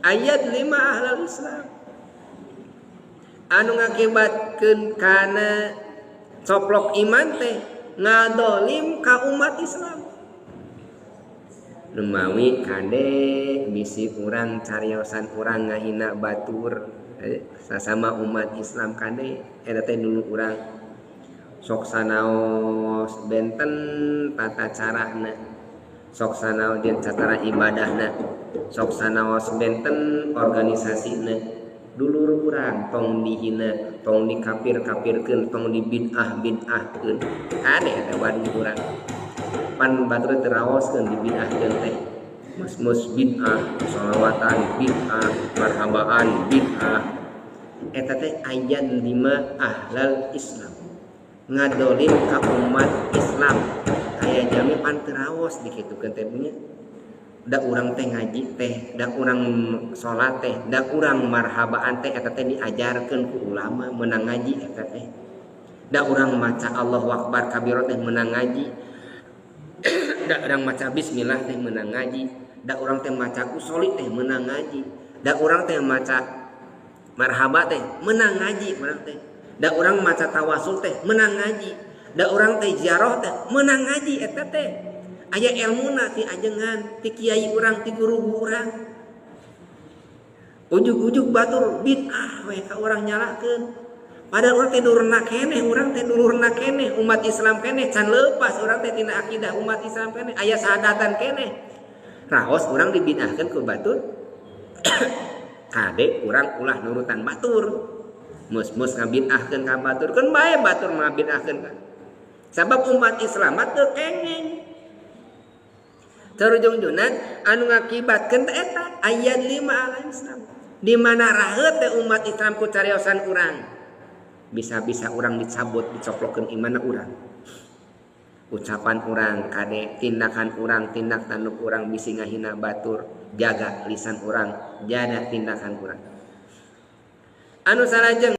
Ayat lima ahlul Islam anu ngakibatkeun kana coplok iman teh ngadolim ka umat Islam. Numawi kade bisi urang cariosan urang ngahina batur sasama umat Islam, kade eta teh dulu urang sok sanaos benten tata carana, sok sanaos jeung cara ibadahna, sok sanaos benten organisasina. Dulur urang tong dihina, tong dikapir-kapirkeun, tong dibid'ah-bid'ahkeun. Kade eta wadul urang pan batur teu raoskeun dibid'ahkeun teh. Mus-mus bid'ah, sholawatan bid'ah, marhabaan bid'ah. Eta teh ayat lima ahlal Islam, ngadolim ka umat Islam. Aya jalmi pan teu raos dikitukeun teh nya. Da urang teh ngaji teh, da urang salat teh, da urang marhabaan teh, eta teh diajarkeun ku ulama, meunang ngaji eta teh. Da urang maca Allahu Akbar kabiro teh meunang ngaji. Da urang maca bismillah teh meunang ngaji. Da urang teh maca usoli teh meunang ngaji. Da urang teh maca marhaba teh meunang ngaji urang teh. Da urang maca tawasul teh meunang ngaji. Da urang teh ziarah teh meunang ngaji eta teh. Aya elmuna ti ajengan, ti kiai urang, ti guru urang. Ujug-ujug batur bid'ah we ka urang nyalahkeun. Padahal urang teh dulurna keneh, urang teh dulurna keneh, umat Islam keneh, can leupas urang teh tina akidah umat Islam keneh, aya sahadatan keneh. Raos urang dibid'ahkeun ku batur. Kade urang ulah nurutan batur. Mus-mus ngabid'ahkeun ka batur, keun bae batur ngabid'ahkeun ka. Sabab umat Islam mah teu kenging. Terujung-ujungna anu ngakibatkeun teh eta ayat 5 al Islam. Di mana raheut teh umat Islam ku cariosan urang. Bisa-bisa urang dicabut, dicoplokeun imanna urang. Ucapan urang kade, tindakan urang, tindak tanduk urang bisi ngahina batur, jaga lisan urang, jaga tindakan urang. Anu salajeng